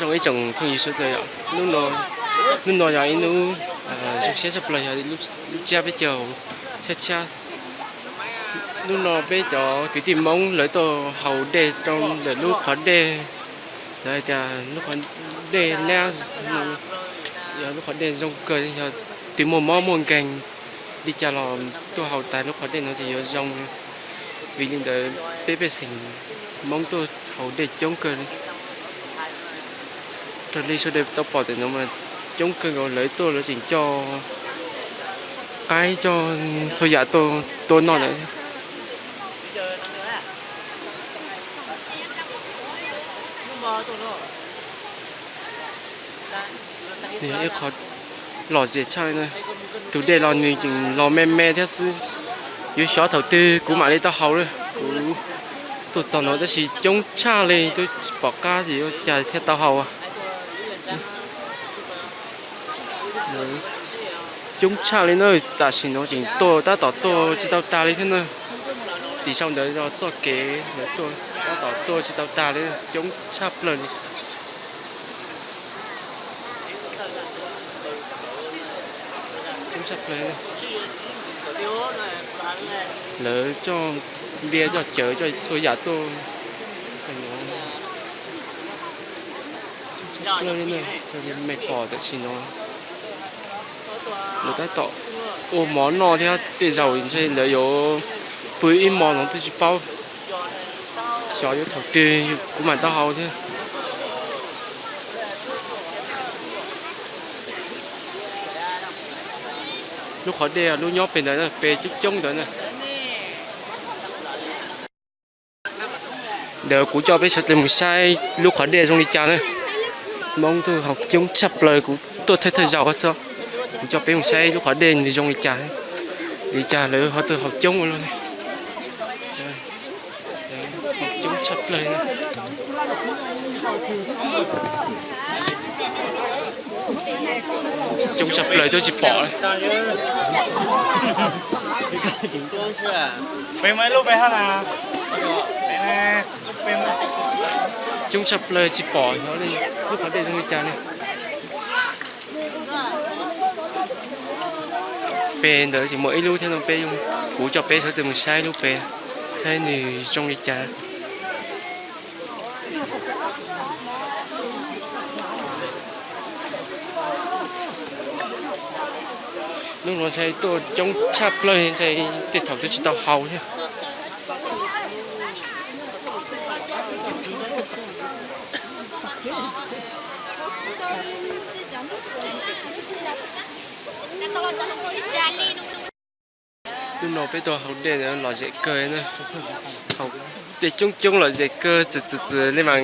Ib tsoom phooj ywg sawv daws, hnub no yog ib hnub zoo siab tshaj plaws, yog lub tsiab peb caug tshab tshab. Hnub no peb cov kwv tij Hmoob lawv tuaj haus dej rau ntawm lub qhov dej, lawv hais tias lub qhov dej nab, yog lub qhov dej zoo kawg, yog twg muaj mob muaj nkeeg li cas los tuaj haus tas lub qhov dej no ces yuav zoo. Vim li ntawd peb pej xeem Hmoob tuaj haus dej coob kawg li. Raws li sawv daws tau pom ntawm no mas coob kawg nkaus, lawv tuaj lawv tseem coj qaib coj txhua yam tuaj noj lawm. Nws yog ib qho lom zem tshaj li na. Tus dej los nws tseem los me me thiab xwb. Yuav xyov thaum twg kuv mam li tau haus lawm. Kuv tuaj txog no tab sis coob tshaj li, twb tsis pom qab ces yuav cas thiaj tau haus. Coob tshaj li na, tam sim no tseem tuaj tab tom tuaj tsis tau tag li thiab na. Tim sau ntawd yog txoj kev lawv tuaj tab tom tuaj tsis tau tag li, coob tshaj plaws li. Coob tshaj plaws. Lawv coj npias coj cawv coj txhua yam tuaj. Coob tshaj plaws li na, raws li mej pom tam sim no lawv tab tom ua mov noj thiab, tej zaum ntshe lawv yuav pw ib hmo no twb tsis paub. Xyov yuav thaum twg kuv mam tau haus thiab. Lub qhov dej lub nyob pem ntawd na, pem coob coob ntawd na. Ntawd kuv coj peb sawv daws mus saib lub qhov dej zoo li cas na. Hmoob tuaj haus coob tshaj plaws, kuv tuaj thawj thawj zaug xwb. Kuv coj peb mus saib lub qhov dej nws zoo li cas, li cas lawv ho tuaj haus coob ua luaj ne. Coob tshaj plaws. Coob tshaj plaws twb tsis pom. Coob tshaj plaws tsis pom xyov li lub qhov dej zoo li cas li. Pem ntawd ces muaj ib lub thiab no, peb, kuv coj peb sawv daws mus saib lub pem, saib nws zoo li cas. Hnub no ntshai tuaj coob tshaj plaws, ntshai tej thaum twb tsis tau haus thiab. Hnub no peb tuaj haus dej lom zem kawg na. Haus dej coob coob lom zem kawg, txwm txwm txwm li mas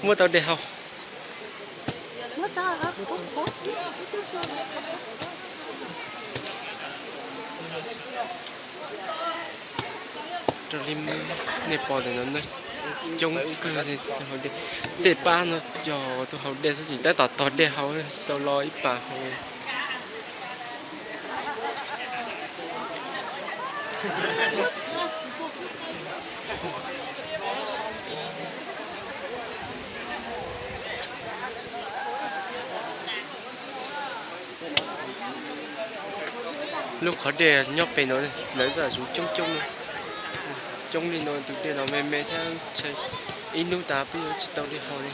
muab tau dej haus. Raws li nej pom ntawm no coob kawg, tej pab no yog tuaj haus dej xwb, tseem tab tom tog dej haus, tsis tau los ib pas haus. Lub qhov dej nyob pem no, lawv tab tom zuv coob coob no. Coob li no tus dej los me me thiab, ntshai ib hnub tas peb yuav tsis tau dej haus li.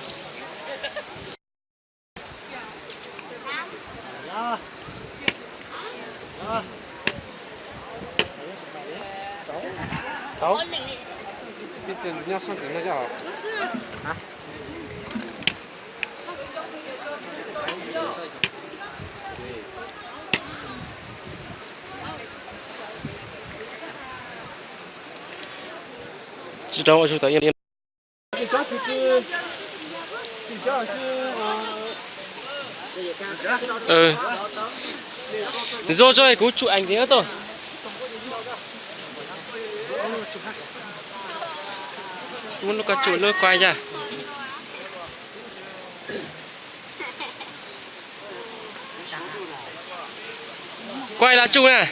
Tsis rau ua tsuj tau. Zoo tso, kuv tsum eev ntxiv tau. Muab lub koj tsum lub koj ya. Kuaj ib lab tsum na.